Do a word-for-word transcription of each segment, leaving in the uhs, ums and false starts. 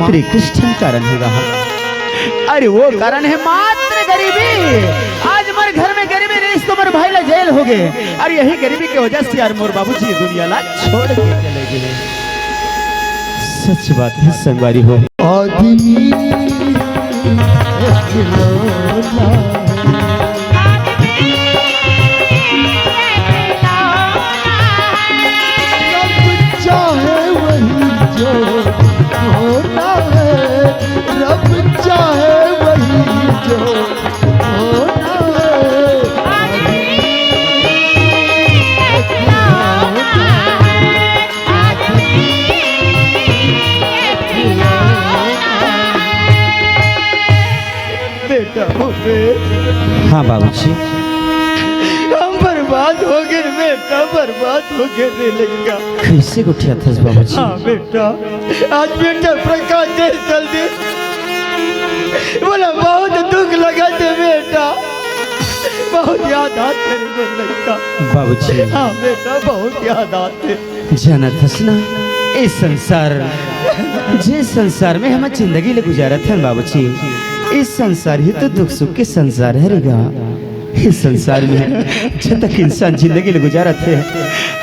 श्री कृष्ण कारण हे रहा। अरे वो कारण हे मात्र गरीबी। आज मोर घर में गरीबी रहिस तो मोर भाई ला जेल हो गे। अरे यही गरीबी के वजह से यार मोर बाबूजी ये दुनिया ला छोड़ के चले गे। सच बात हे संगवारी हो। आदमी चाहे वही जो होना है, रब चाहे वही जो होना है। बेटा भूपेश, हाँ बाबूजी। हम बर्बाद हो गे बेटा, बर्बाद हो गे रे लइका। कइसे गोठियाथस बाबूजी? हाँ बेटा, आज बेटा प्रकाश जेल चल दे, मोला बहुत दुख लगथे बेटा, बहुत याद आथे रे मोर लइका। बाबूजी। हाँ बेटा, बहुत याद आथे। जानत हस ना, ए संसार, जे संसार में हम जिंदगी ले गुजारत हन बाबूजी, ए संसार ही तो दुख सुख के संसार हरे गा। ए संसार में जब तक इंसान जिंदगी ले गुजारत हे,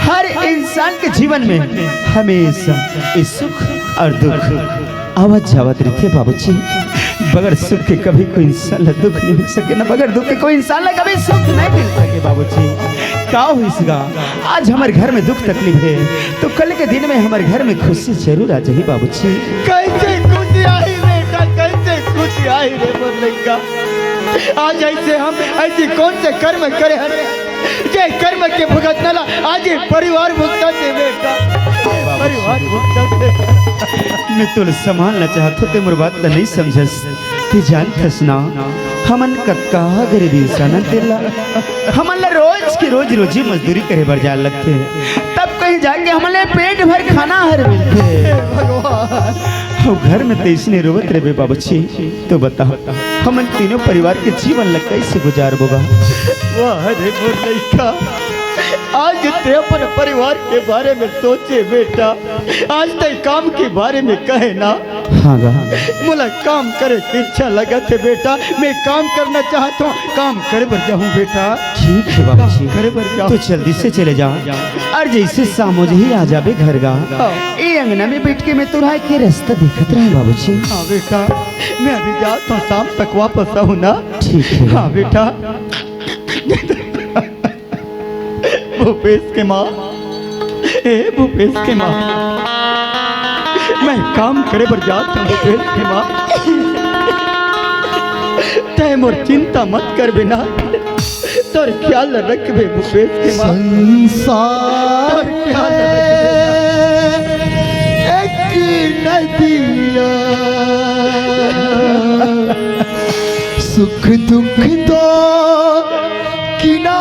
हर इंसान के जीवन में हमेशा ए सुख अउ दुख आवत जावत रहिथे बाबूजी। बगैर सुख के कभी कोई इंसान ला दुख नहीं मिल सके ना, बगैर दुख के कोई इंसान ला कभी सुख नहीं मिल सके बाबूजी। का होइस गा, आज हमर घर में दुख तकलीफ हे, तो कल के दिन में हमर घर में खुशी जरूर आ जाही बाबूजी। कइसे खुशी आही बेटा, कइसे खुशी आही रे मोर लइका। आज अइसे हम अइसे कौन से कर्म करे हन, जे कर्म के भुगतना ला आज ये परिवार भुगतथे बेटा, परिवार भुगतथे। मैं तोला संभालना चाहत हों, ते मोर बात ला नहीं समझस। ते जानथस ना, हमन कतका गरीब इंसान हन तेला। हमन ला रोज के रोज रोजी मजदूरी करे बर जाए लगथे, तब कहीं जाके हमन ला पेट भर खाना हर मिलथे। हे भगवान। अउ घर में ते अइसने रोवत रहिबे बाबूजी, तो बता, हमन तीनों परिवार के जीवन ला कइसे गुजारबो गा? वाह रे मोर लइका, आज ते अपन परिवार के बारे में सोचे बेटा, आज ते काम के बारे में कहे ना, हाँ गा। मोला काम करे के इच्छा लगथे बेटा, मैं काम करना चाहत हों, काम करे बर जाहूँ बेटा। ठीक हे बाबूजी, काम करे बर जाहूँ। तो जल्दी से चले जा, अउ जइसे शाम हो जाही आ जाबे घर गा। हाँ। ए अंगना में बइठ के मैं तोर आए के रस्ता देखत रहूँ बाबूजी। हाँ बेटा, मैं अभी जात हों, शाम तक वापस आहूँ ना। ठीक हे। हाँ बेटा। भूपेश के माँ, ए भूपेश के माँ, मैं काम करे बर जात हों भूपेश के माँ, ते मोर चिंता मत करबे ना, तोर ख्याल रखबे भूपेश के माँ। संसार तोर ख्याल रखबे ना। एक नदिया सुख दुख दो किनारे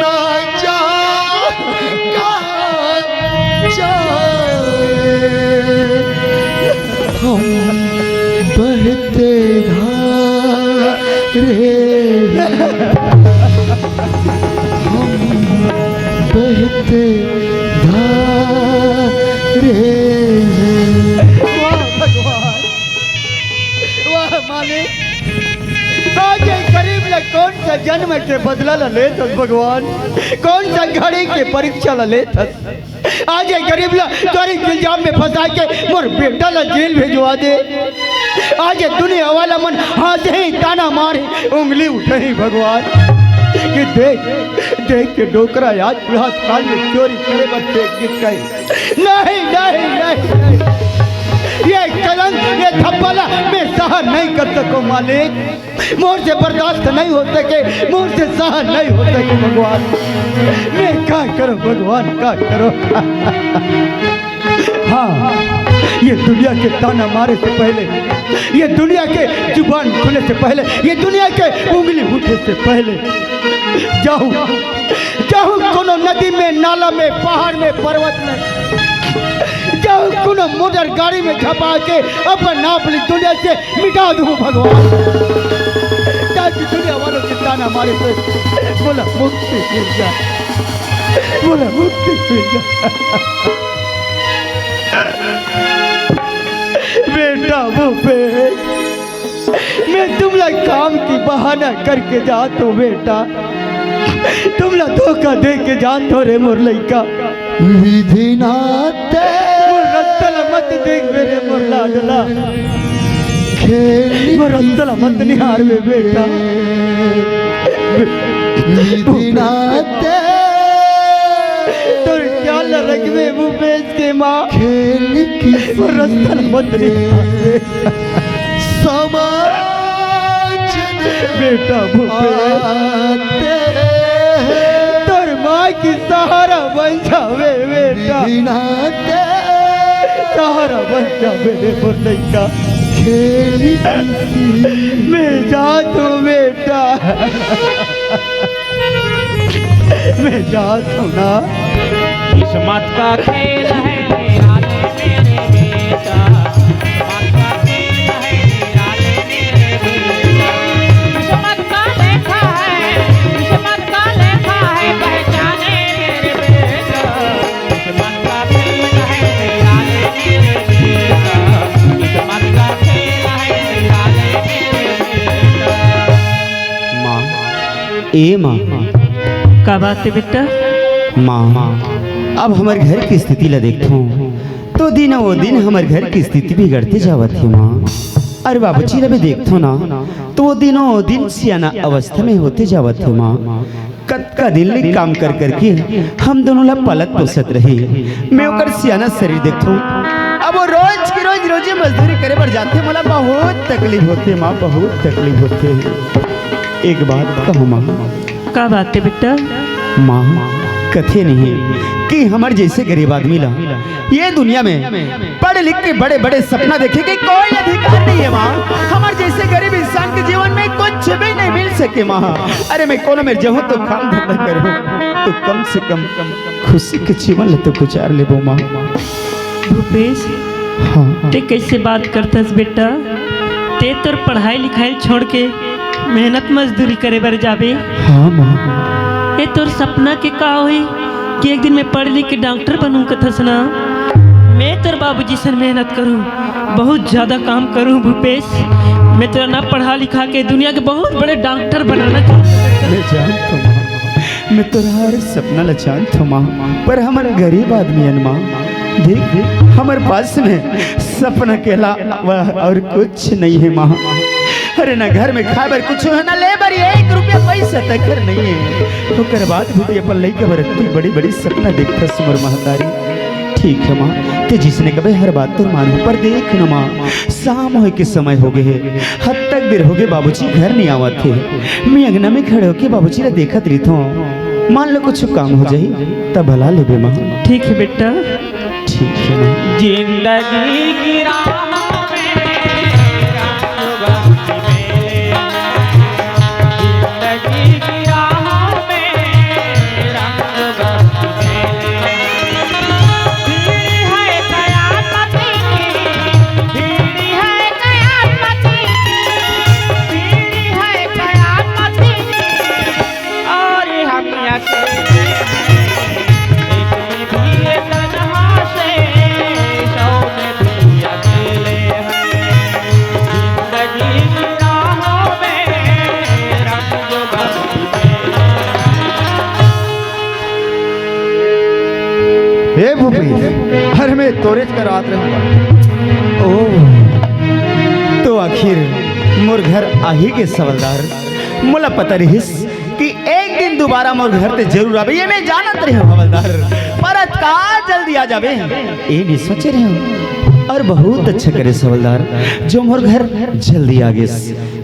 ना जा कहाँ जाए। हम बहते धारे हैं, हम बहते धारे हैं। वाह भगवान, वाह मालिक, आज ये गरीब ला कौन सा जन्म के बदला ला लेथस भगवान, कौन सा घड़ी के परीक्षा ला लेथस। आज ये गरीब ला चोरी के इल्जाम में फंसा के मोर बेटा ला जेल भेजवा दे। आज ये दुनिया वाला मन हंसही, ताना मारही, उंगली उठही भगवान, कि देख, देख के डोकरा आज बुढ़ात काल में चोरी करे बर फेंक दिस कहीं। नहीं, नहीं, नहीं, नहीं। ये कलंक, ये धब्बा ला मैं सहन नहीं कर सकूं मालिक। मोर से बर्दाश्त नहीं हो सके, मोर से सहन नहीं हो सके भगवान। मैं का करूं भगवान, का करूं? हाँ, ये दुनिया के ताना मारे से पहले, ये दुनिया के जुबान खुले से पहले, ये दुनिया के उंगली उठे से पहले जाहूं, जाहूं कोनो नदी में, नाला में, पहाड़ में, पर्वत में, जाहूं कोनो मोटर गाड़ी में झपा के अपन नाम अपनी दुनिया से मिटा दूं भगवान, ताकि दुनिया वालों के ताना मारे से मोला मुक्ति मिल जाए। मोला मुक्ति मिल जा। बेटा भूपेश, मैं तुमला काम की बहाना करके जात हों बेटा, तुमला धोखा दे के जात हों रे मोर लइका। विधिनाथ मोर रस्ता ला मत देख बे रे मोर लाडला। खेल मोर रस्ता ला मत निहार बे बेटा। विधिनाथ तोर ख्याल ला रखबे भूपेश के माँ। खेल की मोर रस्ता ला मत निहार बे। समाज बेटा भूपेश, आते हैं। तोर माँ की सहारा बन जावे बेटा। बिना तेरे सहारा बन जावे रे मोर लइका। खेल किसी मैं जात हों बेटा। मैं जात हों ना। किस्मत का खेल है निराले मेरे बेटा, किस्मत का खेल है निराले मेरे बेटा। किस्मत का लेखा है, किस्मत का लेखा है पहचाने मेरे बेटा। किस्मत का खेल है निराले मेरे बेटा, किस्मत का खेल है निराले मेरे बेटा। माँ, ए माँ। का बात हे बेटा? माँ, अब हमर घर के स्थिति ला देखथों, तो दिनों दिन हमर घर के स्थिति बिगड़ते जावत हे माँ। अरे बाबूजी ला भी देखथों ना, तो वो दिनों दिन सियाना अवस्था में होते जावत हे माँ। कतका दिन ले काम कर करके हम दोनों ला पालत पोसत रहे। मैं ओकर सियाना शरीर देखथों, अब वो रोज के रोज रोजी मजदूरी करे बर जाथे, मोला बहुत तकलीफ होथे माँ, बहुत तकलीफ होथे। एक बात कहूँ माँ। का बात हे बेटा? माँ, कथे नहीं कि हमर जैसे गरीब आदमी ला ये दुनिया में पढ़ लिख के बड़े बड़े सपना देखे के कोई अधिकार नहीं है माँ। हमर जैसे गरीब इंसान के जीवन में कुछ भी नहीं मिल सके माँ। अरे मैं कोनो मेर जाहूँ तो काम धंधा करूँ, तो कम से कम खुशी के जीवन ला तो गुजार लेबो माँ। भूपेश, हाँ। ते कैसे बात करथस बेटा? ते तोर पढ़ाई लिखाई छोड़ के मेहनत मजदूरी करे बर जाबे। हाँ माँ। ए तोर सपना के का होही कि एक दिन मैं पढ़ लिख के डॉक्टर बनूं कथस ना? मैं तोर बाबूजी सन मेहनत करूं, बहुत ज्यादा काम करूं भूपेश। मैं तोरा ना पढ़ा लिखा के दुनिया के बहुत बड़े डॉक्टर बनाना चाहता हूं। मैं जानत हूं माँ, मैं तोर हर सपना ला जानत हूं माँ, पर हमन गरीब आदमी हन माँ। देख, हमर पास में सपना के अलावा और कुछ नहीं है माँ। अरे ना घर में खाए बर कुछ है, ना ले बर एक रुपया पैसा तक नहीं है। ओकर बाद भी ते अपन लइका बर इतनी बड़ी बड़ी सपना देखथस मोर महतारी। ठीक है माँ, ते जिसने कबे हर बात तो मानू, पर देख ना माँ, शाम होए के समय हो गए है, हद तक देर हो गए, बाबूजी घर नहीं आवत है। मैं अंगना में खड़े होके बाबूजी ला देखत रहिथों, मान लो कुछ काम हो जाही तब भला लेबे माँ। ठीक है बेटा। ठीक है माँ। जिंदगी की राह में रंग बरस मेले, जिंदगी की राह में रंग बरस मेले। भीड़ है कयामत की, भीड़ है कयामत की, भीड़ है कयामत की। और हम अकेले हैं, एक में भी ये तन्हा से, सौ में भी अकेले हैं। जिंदगी की राहों में रंग बरस मेले। हे भूपेश, अरे मैं तोरेच करात रहूं। ओ, तो आखिर मोर घर आही के सवलदार, मोला पता रहिस कि एक दिन दोबारा मोर घर ते जरूर आबे, ये मैं जानत रहे हूँ हवलदार, पर अतका जल्दी आ जाबे, ये नहीं सोचे रहे हूँ। और बहुत अच्छा करे हवलदार, जो मोर घर जल्दी आ गेस।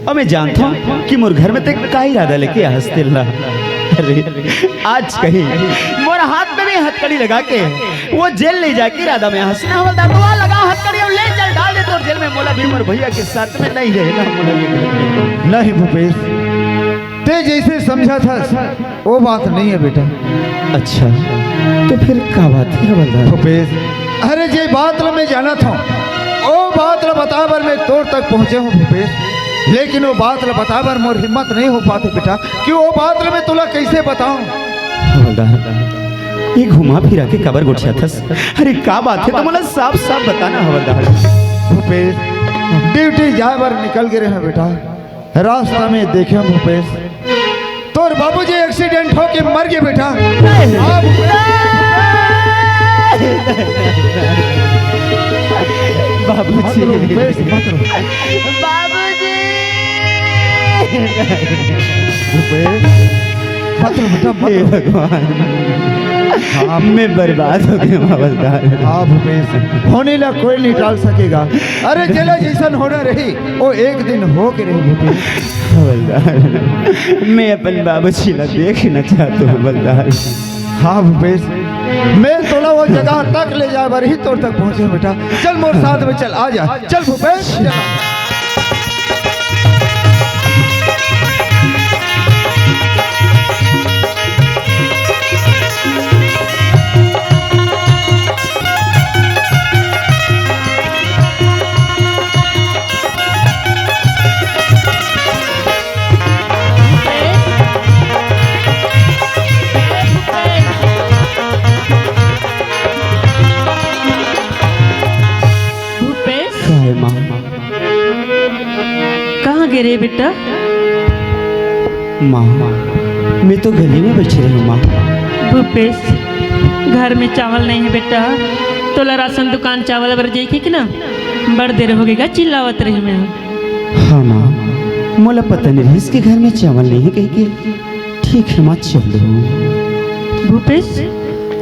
और मैं जानता हूँ कि मोर घर में ते का इरादा लेके आ हस तेला। अरे, आज कहीं मोर हाथ में भी हथकड़ी लगा के वो जेल ले जाके इरादा में हंसना हवलदार, तो आ लगा हथकड़ी और ले चल डाल दे तोर जेल में। मोला भी मोर भैया के साथ में नहीं रहना, मोला भी घर में। नहीं भूपेश, ते जैसे समझा था, वो बात नहीं है बेटा। अच्छा, तो फिर का बात है हवलदार? भूपेश, अरे जे बात ला मैं जानत हूँ, वो बात ला बता बर मैं तोर तक पहुँचे हूँ भूपेश, लेकिन वो बात ला बता बर मोर हिम्मत नहीं हो पाते बेटा, कि वो बात ला मैं तुला कैसे बताऊँ? हवलदार, ये घुमा फिरा के काबर गोठियाथस? अरे का बात हे, त मोला साफ साफ बताना हवलदार। भूपेश, ड्यूटी जाए बर निकल गे रहेंव बेटा, रास्ता में देखेंव भूपेश, तोर बाबूजी एक्सीडेंट होके मर गे बेटा। हाँ भूपेश। बाबूजी। मत रो भूपेश, मत रो। बाबूजी। भूपेश, मत रो बेटा, मत हे रो। भगवान। हाँ। मैं बर्बाद हो गया हवलदार। हाँ भूपेश, होने ला कोई नहीं टाल सकेगा। अरे जेला जैसन होना रही, वो एक दिन हो के रही भूपेश। हवलदार, मैं अपन बाबूजी ला देखना चाहता हूँ हवलदार। हाँ भूपेश, मैं तोला वो जगह तक ले जाए बर ही तोर तक पहुँचे बेटा। चल मोर साथ में चल, आ जा। चल भूपेश, चल। भूपेश, काय माँ? कहाँ गे रहे बेटा? माँ, मैं तो गली में बैठे रहे हूँ माँ। भूपेश, घर में चावल नहीं है बेटा, तोला राशन दुकान चावल बर जाए के ना, बड़ देर हो गई, चिल्लावत रही मैं। हाँ माँ, मोला पता नहीं रहिस के घर में चावल नहीं है कह के। ठीक है माँ, चल दो। भूपेश,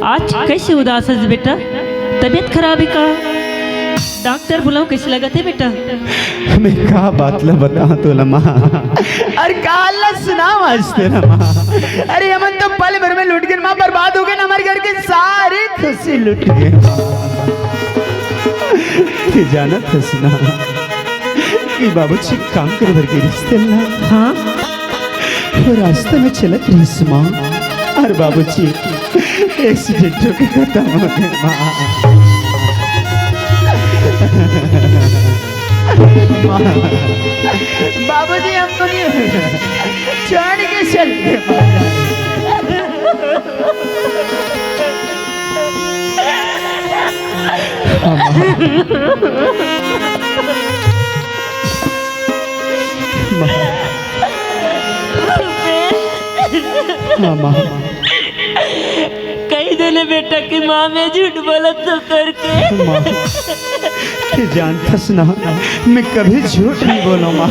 आज कैसे उदास है बेटा? तबीयत खराब है का? डॉक्टर बुलाऊं, कैसे लगत है बेटा? मैं का बात ला बताऊं तोला माँ? अरे का ला सुनाऊं आज तेला माँ? अरे हमन तो पल भर में लुट गए माँ, बर्बाद हो गए ना, हमारे घर के सारे खुशी लुट गए माँ। ते जानत हस ना कि बाबूजी काम करे बर गे रिहिस तेला। हाँ। वो रास्ता में चलत रहिस माँ, अउ बाबूजी एक्सीडेंट होके खतम हो गे माँ। माँ, बाबूजी हमको नहीं छोड़ के चल गए। हाँ, माँ। माँ। हाँ, माँ। कहि दे ना बेटा कि माँ मैं झूठ बोलत हँव करके। माँ, ते जानथस ना, मैं कभी झूठ नहीं बोलँव माँ।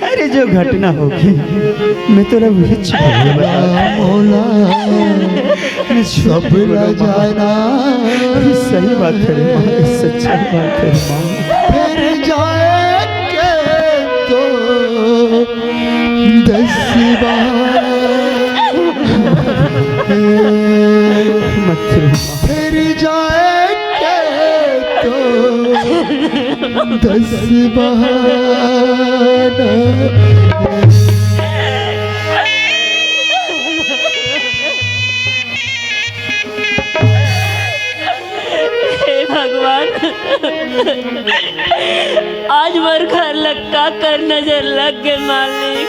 अरे जो घटना होगे, मैं तोला उही छुपा के बतावँव। मोला मैं झूठ नहीं बोलँव माँ। ये सही बात है रे माँ, ये सच्चाई बात है रे माँ। फिर जाएंगे तो दस बार। मत रो माँ। फिर जाएंगे तो दस बहाना। हे भगवान, आज मोर घर लग काकर नजर लग गे मालिक।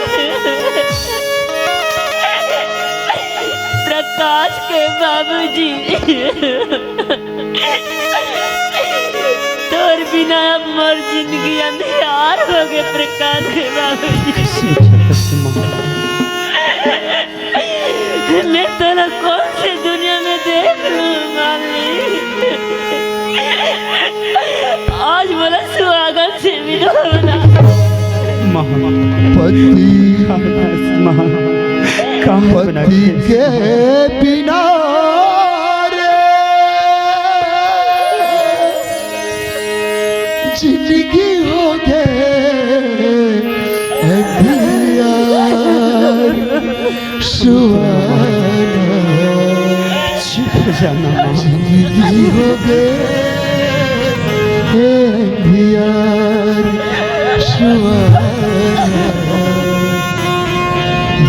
प्रकाश के बाबूजी, तोर बिना अब मोर जिंदगी अंधियार होगे प्रकाश के बाबूजी। मैं तोला कौन से दुनिया में देख लूं मालिक। आज मोला सुहागन से विदा होना। माँ। पति, माँ, कहाँ बना पति के बिना रे जिंदगी होगे अंधियार। सुहाना। चुप हो जाना माँ। जिंदगी होगे अंधियार सुहाना।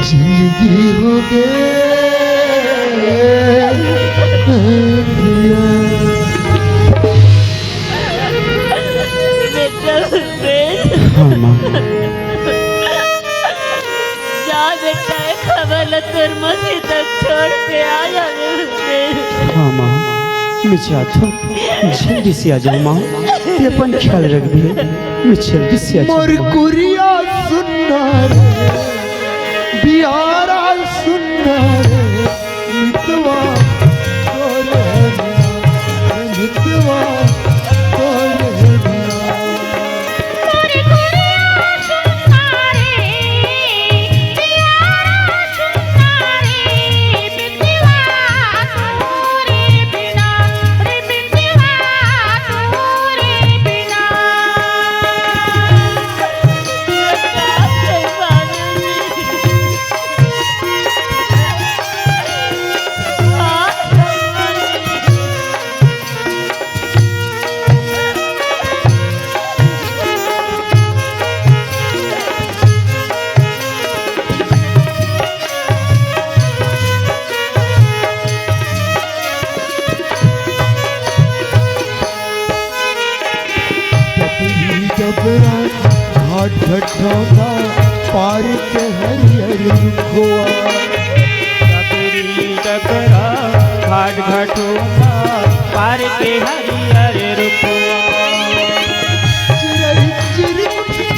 जिंदगी होगे अंधियार। बेटा, बेटा। हाँ माँ। जा बेटा, ए खबर ल तोर मौसी तक छोड़ के हाँ माँ, मैं जात हूँ, जल्दी से आ जाओ माँ, तैं अपन ख्याल रखबे, मैं जल्दी से आ जाओ मोर माँ। कुरिया सुन ना रे, बियारा सुन ना रे, मितवा तोरे बिना, मितवा तोरे बिना। डबरा घाट घटौंदा पार के हरियर रुखवा। डबरी डबरा घाट घटौंदा पार के हरियर रुखवा। चिरई चिरई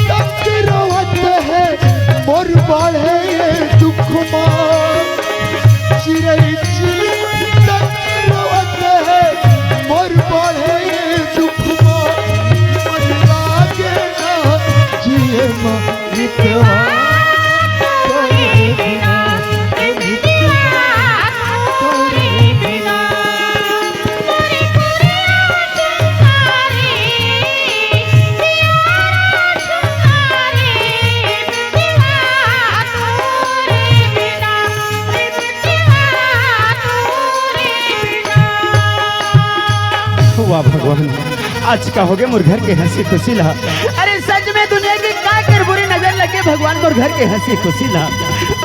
टकरावत हे मोर बाढ़े दुख मा। चिरई चिरई टकरावत हे मोर बाढ़े दुख मा। मन लागे ना जिए मा मितवा तोरे बिना, ए मितवा तोरे बिना। वाह भगवान, आज का होगे मोर घर के हंसी खुशी ला। अरे सच में दुनिया के का कर बुरी नजर लगे भगवान मोर घर के हंसी खुशी ला।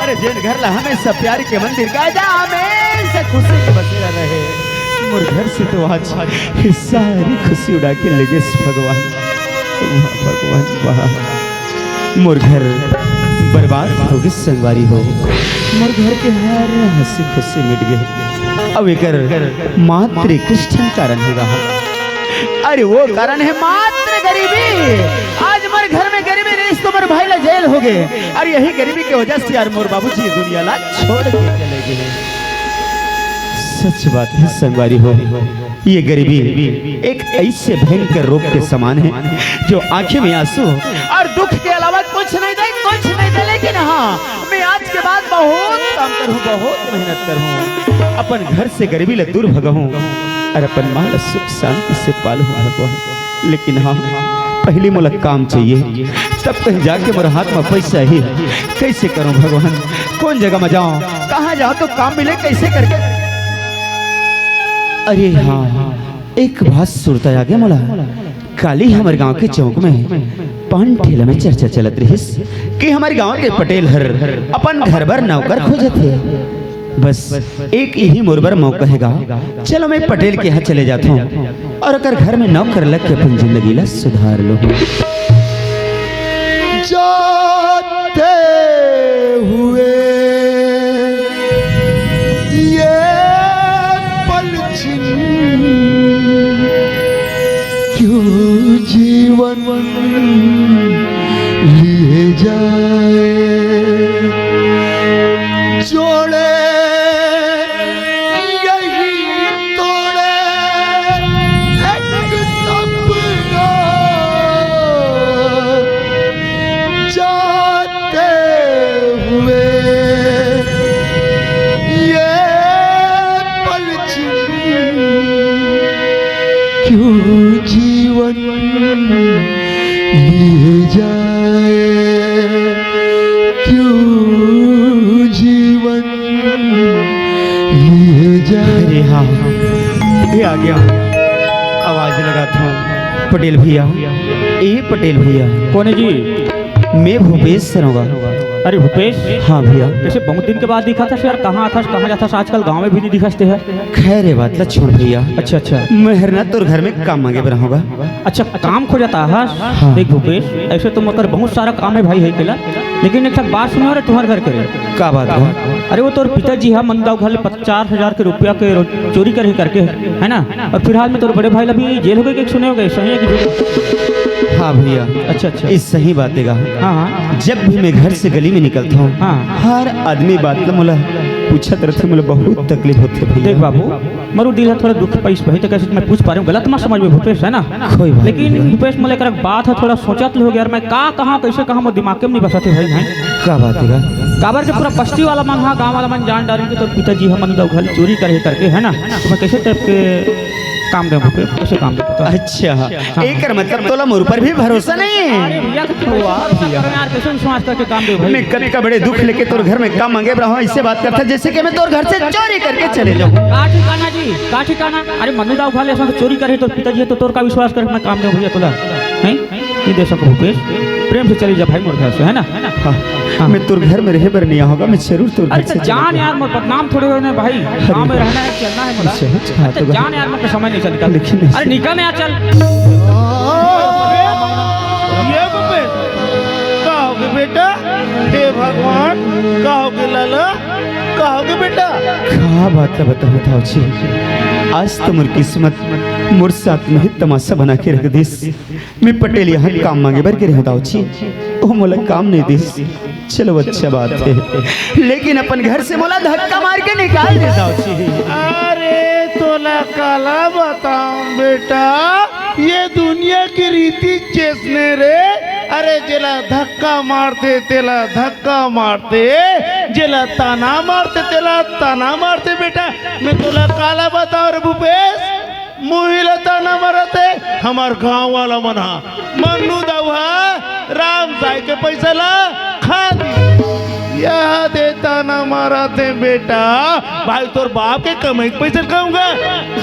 अरे जेन घर ला हमेशा प्यार के मंदिर कहा जा, हमेशा खुशी के बसेरा रहे। मोर घर से तो आज ये सारी खुशी उड़ा के ले गेस भगवान। वाह भगवान वाह। मोर घर बर्बाद हो गे संगवारी हो, मोर घर के हर हंसी खुशी मिट गे। अब एकर मात्र एक ठन कारण हे रहा। अरे वो कारण हे मात्र गरीबी। आज मोर घर में गरीबी रहिस तो मोर भाई ला जेल हो गे। अरे यही गरीबी के वजह से यार मोर बाबूजी दुनिया ला छोड़ के चले गे। सच बात हे संगवारी हो, ये गरीबी एक ऐसे भयंकर रोग के समान हे, जो आंखें में आंसू और दुख के अलावा कुछ नहीं दे, कुछ नहीं दे। लेकिन हाँ, मैं आज के बाद बहुत काम करूँ, बहुत मेहनत करूँ, अपन घर से गरीबी ला दूर भगाऊँ और अपन माँ ला सुख शांति से पालूँ भगवान। लेकिन हाँ, पहली मोला काम चाहिए, तब कहीं जाके मोर हाथ में पैसा ही। कैसे करूँ भगवान, कौन जगह में जाऊँ, कहाँ जाऊँ तो काम मिले, कैसे करके? अरे हाँ, एक बात सुरता आ गे मोला। काली हमर गांव के चौक में पान ठेला में चर्चा चलत रहिस कि हमर गांव के पटेल हर अपन घर बर नौकर खोजत हे। बस एक इही मोर बर मौका हे गा। चलो मैं पटेल के यहाँ चले जात हूँ और ओकर घर में नौकर लग के अपन जिंदगी ला सुधार लूँ। जाते हुए ये पल छिन क्यों जीवन लिए जाए। जोड़े यही तोड़े एक सपना जाते हुए ये पल छिन क्यों जीवन लिए जाए, क्यों जीवन लिए जाए। अरे हाँ, ये आ गया, आवाज लगात हूँ। पटेल भैया, ए पटेल भैया। कौन है जी? मैं भूपेश सरोगा। अरे भूपेश, हाँ भैया। कैसे बहुत दिन के बाद दिखत हस यार, कहाँ आथस, कहाँ जाथस, आजकल गाँव में भी नहीं दिखस ते है। खैर, ये बात ला छोड़ भैया। अच्छा, अच्छा। मैं हर ना तोर घर में काम मांगे बर होगा। अच्छा, काम खोजत हस? हाँ। देख भूपेश, ऐसे तो मोर कर बहुत सारा काम है भाई, है केला, लेकिन एक ठा बात सुनो रे, तुम्हारे घर के रे। का बात है? अरे वो तोर पिताजी हा मनु दाऊ घर ले पचास हजार के रुपया के रो-, चोरी करे करके, है ना? और फिलहाल में तोर बड़े भाई ला भी जेल हो गए कि सुने हो गए, सही है कि झूठ? हाँ भैया। अच्छा, अच्छा। ये सही बात है गा। हाँ, हाँ। जब भी मैं घर से गली में निकलता हूँ, हाँ। हर आदमी बात ला मोला पूछत रहते, मोला बहुत तकलीफ होते भैया। देख बाबू, मरु दिल है थोड़ा दुख पैस भाई, तो कैसे मैं पूछ पा रहा हूँ, गलत मत समझ में भूपेश, है ना? कोई बात लेकिन नहीं। भूपेश, मोला एक बात है, थोड़ा सोचत ले हो गया यार, मैं का कहाँ, कैसे कहाँ, मोर दिमाग के में नहीं बसत है भाई, हैं? का बात है गा? काबर के पूरा बस्ती वाला मन हा, गाँव वाला मन जान डारिन कि तोर पिताजी हा मनु दाऊ घर चोरी करे करके, है ना? तो मैं कैसे टाइप के काम दे भूपेश, कैसे काम दे बता? अच्छा, हाँ। एकर मतलब तोला मोर पर भी भरोसा नहीं है? अरे भैया, तो वाह भैया। यार, कैसे विश्वास करके काम दे भाई? मैं कतका बड़े दुख लेके तोर घर में काम मांगे रहा हूँ, ऐसे बात करता जैसे कि मैं तोर घर से चोरी करके चले जाऊँ। का ठिकाना जी, का ठिकाना? अरे मनु दाऊ घर ले ऐसा चोरी करे तो पिताजी है, तो तोर का विश्वास करके मैं काम दे भैया तोला? हैं? नहीं दे सको भूपेश, प्रेम से चली जा भाई मोर घर से, है ना? हाँ। हाँ। मैं तोर घर में रहे बर नहीं आऊंगा, मैं जरूर तोर घर अरे से तो चला जान जाऊंगा। यार, मोर बदनाम थोड़े होने भाई, अरे गाँव में भाई। रहना है, चलना है मोला। अच्छा, अच्छा, अरे तो तो जान यार, मोर समझ नहीं चलता। लेकिन अरे निकल यार, चल। ये भूपेश, का हो गया बेटा? हे भगवान, का हो गया लाला? का हो गया बेटा? का बात है बताओ, बताओ जी। आज तो मोर किस्मत मोर साथ में ही तमाशा बना के रख दिस। मैं पटेल यहाँ काम मांगे बर गे रहे हूँ दाऊ जी, वो मोला काम नहीं दिस। चलो, अच्छा बात है, लेकिन अपन घर से मोला धक्का मार के निकाल दे दाऊ जी। अरे तोला काला बताऊं बेटा, ये दुनिया की रीति चेसने रे। अरे जेला धक्का मारते तेला धक्का मारते, जेला ताना मारते तेला ताना मारते। बेटा मैं तोला काला बताऊं रे भूपेश, मुही ल ताना मारत हे, हमर गांव वाला मन हा, मन्नू दाऊ हा राम साय के पैसा ला खा दी। यह दे ताना मारत हे बेटा, भाई तोर बाप के कमाई के पैसा ल खाऊंगा।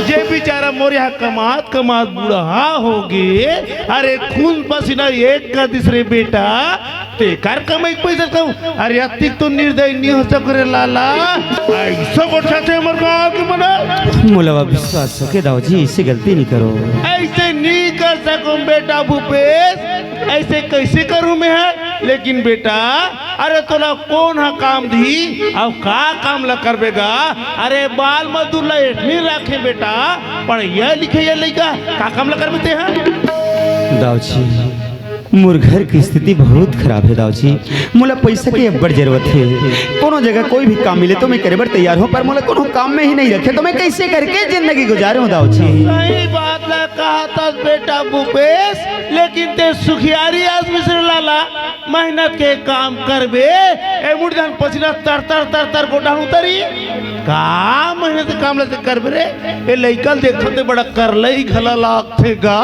जे बेचारा मोर यहाँ कमात कमात बूढ़ा हो गे, अरे खून पसीना एक कर दिस रे बेटा, तेकर कमाई के पैसा खाऊं। अरे अतिक तो निर्दयी नहीं हो सको रे लाला। ऐसा गोठा थे हमर गांव के मना। मोला विश्वास हो के दाऊ जी, ऐसी गलती नहीं करो। ऐसे नहीं कर सकूं बेटा भूपेश, ऐसे कैसे करूं मैं है? लेकिन बेटा, अरे तोला कौन हा काम दी, अब का काम ला करबे गा? अरे बाल मजदूर ला एठनी राखे बेटा, पढ़ैया लिखैया लइका, का काम ला करबे ते हा? दाऊ जी, मोर घर के स्थिति बहुत खराब हे दाऊ जी, मोला पैसा के अब्बड़ जरूरत हे। कोनो जगह कोई भी काम मिले तो मैं करे बर तैयार हूँ, पर मोला कोनो काम में ही नहीं रखे तो मैं कैसे करके जिंदगी गुजारूँ दाऊ जी? सही बात ला कहत हस बेटा भूपेश, लेकिन ते सुखियारी आदमी से लाला, मेहनत के काम करबे, ए मुड़ जान पसीना तर तर तर तर गोटा उतरी। का मेहनत के काम ला करबे रे? ए लइका ल देखत ते बड़ा करलई घला लागथे गा।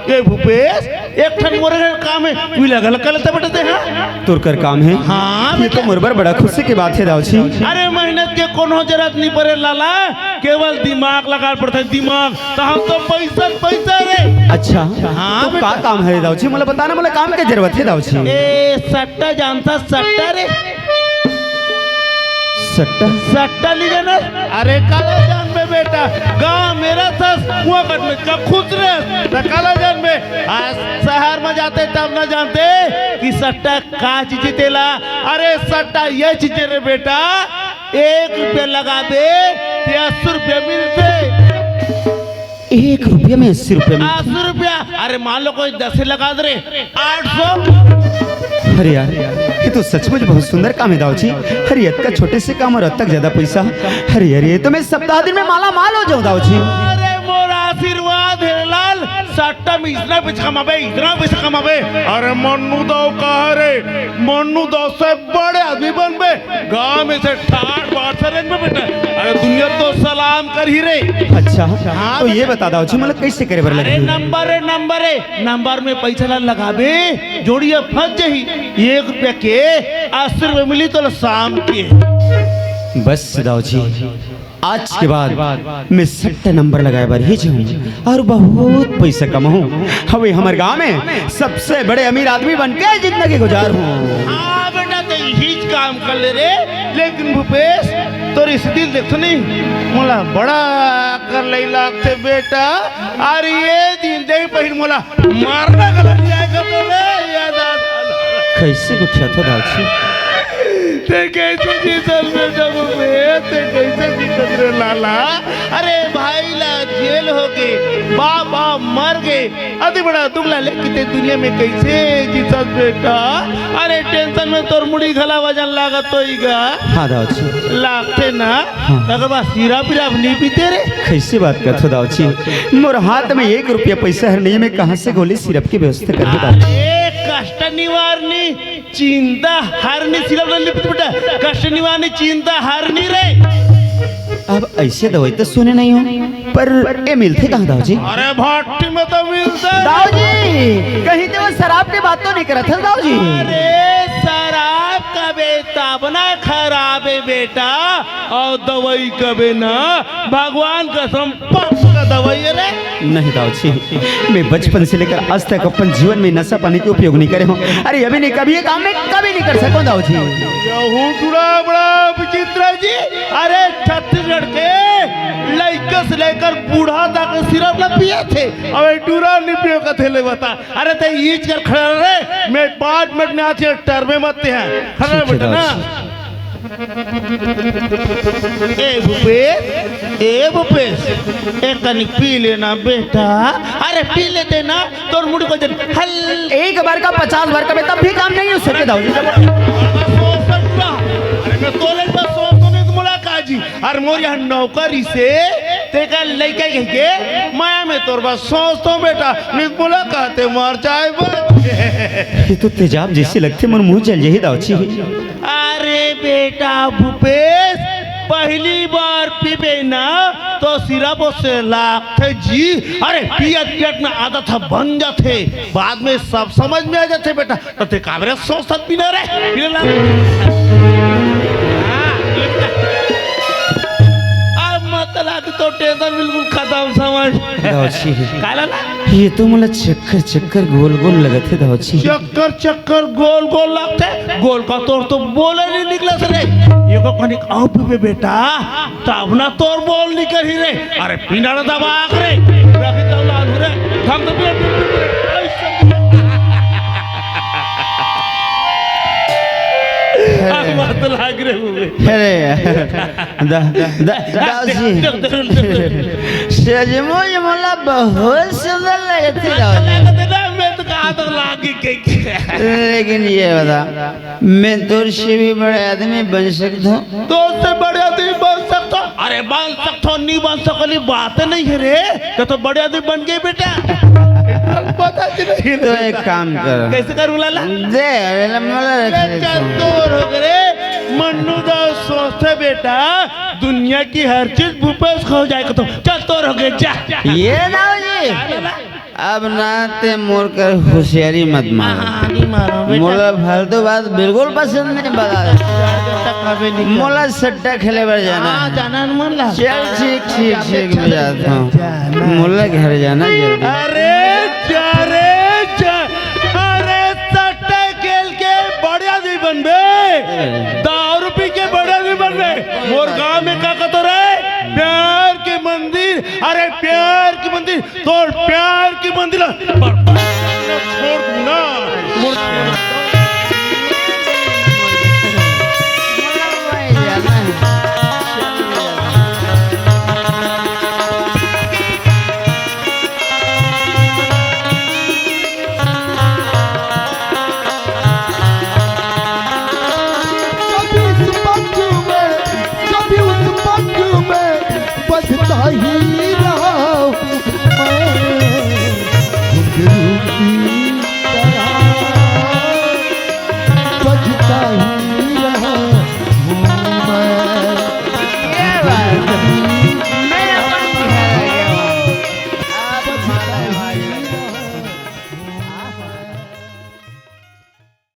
ए भूपेश, एक ठन मोरे घर काम हे, तू लगल कर लेते बेटा ते, हाँ? तोर कर काम हे? हाँ, ये तो बेटा। मोर बर बड़ा खुशी की बात हे दाऊ जी। अरे मेहनत के कोनो जरूरत नहीं पड़े लाला, केवल दिमाग लगा पड़ता है, दिमाग। तो हम तो पैसा पैसा रे। अच्छा, हाँ, तो का बेटा। काम हे दाऊ जी? मोला बताना, मोला काम के जरूरत हे दाऊ जी। ए सट्टा जानता, सट्टा रे। सट्टा? सट्टा ली जाना। अरे काला जान में बेटा, गांव मेरा सस, हुआ कट में का खुश रहे, तो काला जान में। आज शहर में जाते तब ना जानते कि सट्टा का चीज तेला। अरे सट्टा ये चीज रे बेटा, एक रुपया लगा दे, ते अस्सी रुपया मिलते। एक रुपया में अस्सी रुपया मिलते? अस्सी रुपया। अरे मान लो कोई दस लगा दे रे, आठ सौ। अरे यार, ये तो सचमुच बहुत सुंदर काम हे दाऊ जी। अरे अतका छोटे से काम और अतक ज्यादा पैसा। अरे अरे, ये तो मैं सप्ताह दिन में माला माल हो जाऊं दाऊ जी। अरे मोर आशीर्वाद हे लाल, सट्टा में इतना पैसा कमाबे, इतना पैसा कमाबे। अरे मन्नू दाऊ कहा रे, मन्नू दाऊ से बड़े आदमी बनबे, गांव में से ठाठ बाढ़ से रेंगबे बेटा। अरे दुनिया तो सलाम करही रे। अच्छा, हाँ तो बेटा। ये बता दाऊ जी, मतलब कैसे करे बर अरे लगही? नंबर हे, नंबर हे, नंबर में पैसा ला लगाबे, जोड़िया फंस जाही। एक रुपया के अस्सी रुपया मिली तो शाम के। बस दाऊ जी, आज के बाद मैं सट्टा नंबर लगाए बर ही जाऊं और बहुत पैसा कमाऊं। हवे हमर गांव में सबसे बड़े अमीर आदमी बन के जिंदगी गुजारूं। हाँ बेटा, तो यही काम कर ले रे। लेकिन भूपेश, तोर स्थिति ल देखथों नहीं, मोला बड़ा कर लई लागथे बेटा। अरे ये दिन देख पहिली मोला मारना गलत जाए कर तो रे, ये दादा। कइसे गोठियाथो दाऊ जी? ते कइसे जीतस बेटा भूपेश, ते कइसे जीतस रे लाला? अरे भाई ला जेल होगे, बाप मर गे, अति बड़ा दुख ला लेके ते दुनिया में कइसे जीतस बेटा? अरे tension में तोर मुड़ी घला वजन लागत होही गा। हाँ दाऊ जी। लागथे ना? हाँ। अगर बा सिरप विरप नहीं पीते रे। कइसे बात करथो दाऊ जी? मोर हाथ में एक रुपया पइसा हर नहीं, मैं कहाँ से गोली सिरप के व्यवस्था करहूँ दाऊ जी? अरे कष्ट निवारणी चिंता हरनी सिरप ल लिपत बेटा, कष्ट निवारणी चिंता हरनी रे। अब अइसे दवाई तो सुने नहीं हों, पर ये मिलथे कहाँ दाऊ जी? अरे भट्टी में तो मिलथे। दाऊ जी, कहीं ते वो शराब के बात तो नहीं करत हस दाऊ जी? अरे शराब कबे तब ना खराब हे बेटा, अउ दवाई कबे ना, भगवान कसम पक्का दवाई हे रे। नहीं दाऊ जी, मैं बचपन से लेकर आज तक अपन जीवन में नशा पानी के उपयोग नहीं करे हों। अरे अभी नहीं, कभी ये काम मैं कभी नहीं कर सकूँ दाऊ जी। यहू टूरा बड़ा विचित्र हे जी। अरे छत्तीसगढ़ के लइका से लेकर बूढ़ा तक सिरप ल पियथे, अउ ये टूरा नहीं पियो कथे ले बता। अरे ते ईच कर खड़ा रह रे, मैं पाँच मिनट में आथे, टरबे मत ते ह। खड़ा रह ठीक हे बेटा ना। दाऊ जी। ए भूपेश, ए भूपेश, एक कनिक पी लेना बेटा। अरे पी लेते ना, तोर मुड़ी को जन हल। एक बार का पचास बार का बे, तब भी काम नहीं हो सके दाऊ जी। अरे मैं तोले बस सोच तो नहीं मुलाकात जी। अरे मोर यहाँ नौकरी से तेकर लइका कह के माया में तोर बस सोच तो बेटा, नहीं मुलाकात मर जाए बस। ये तो तेजाब जइसे लगथे, मोर मुँह जल जाही दाऊ जी। अरे बेटा भूपेश, पहिली बार पीबे ना तो सिरप से लागथे जी। अरे पियत पियत ना आदत ह बन जाथे, बाद में सब समझ में आ जाथे बेटा। तो ते काबरे सोचत पीना रे, पीने ला। अब मतलब तो tension बिल्कुल खतम समझ। दाऊ जी। काला ना? ये तो मोला चक्कर चक्कर गोल गोल लगत हे दाऊ जी। चक्कर चक्कर गोल गोल लगथे, गोल का तोर तो बोले नहीं निकलस रे। ये को कनिक अउ पीबे बेटा, तब ना तोर बोल निकलही रे। अरे पीना ना दबा आख रे, रखी दम लाल रे, थम तो पी, पी, पी, पी। अब मत लाग रे मुझे। अरे दा, दा, दाऊ जी। देख, देख, देख, देख। सचमुच मोला बहुत सुंदर लगत हे दाऊ जी। लगत हे ना, मैं तो कहा तो लागी के, के। लेकिन ये बता, मैं तोर से भी बड़े आदमी बन सकथों? तोर से बड़े आदमी बन सकथों? अरे बन सकथों, नहीं बन सकली बात नहीं हे रे। तो, तो बड़े आदमी बन गए बेटा। पता जी नहीं रे। तो एक काम कर। कइसे करूँ लाला? दे, अरे ला, मोला रख ले, ले। चल तोर होगे रे। मन्नू दाऊ सोचथे बेटा, दुनिया की हर चीज भूपेश खो जाए को तो। चल तोर होगे, जा। ये दाऊ जी। हाँ, लाला। अब ना ते मोर कर होशियारी मत मार। हाँ, नहीं मारो बेटा। मोला फालतू बात बिल्कुल पसंद नहीं बता। बेटा, कभी नहीं कर। मोला सट्टा खेले बर जाना हाँ, हे। जाना हे मन ला। चल ठीक, ठीक, ठीक, मैं जाता हूँ। जाना। मोला घर जाना जल्दी। अरे जा रे जा, अरे सट्टा खेल के बढ़िया नहीं बनबे, दारू पी के बढ़िया नहीं बनबे। मोर गांव में का कहत रहे, प्यार के मंदिर, अरे प्यार के मंदिर, तोर प्यार के मंदिर।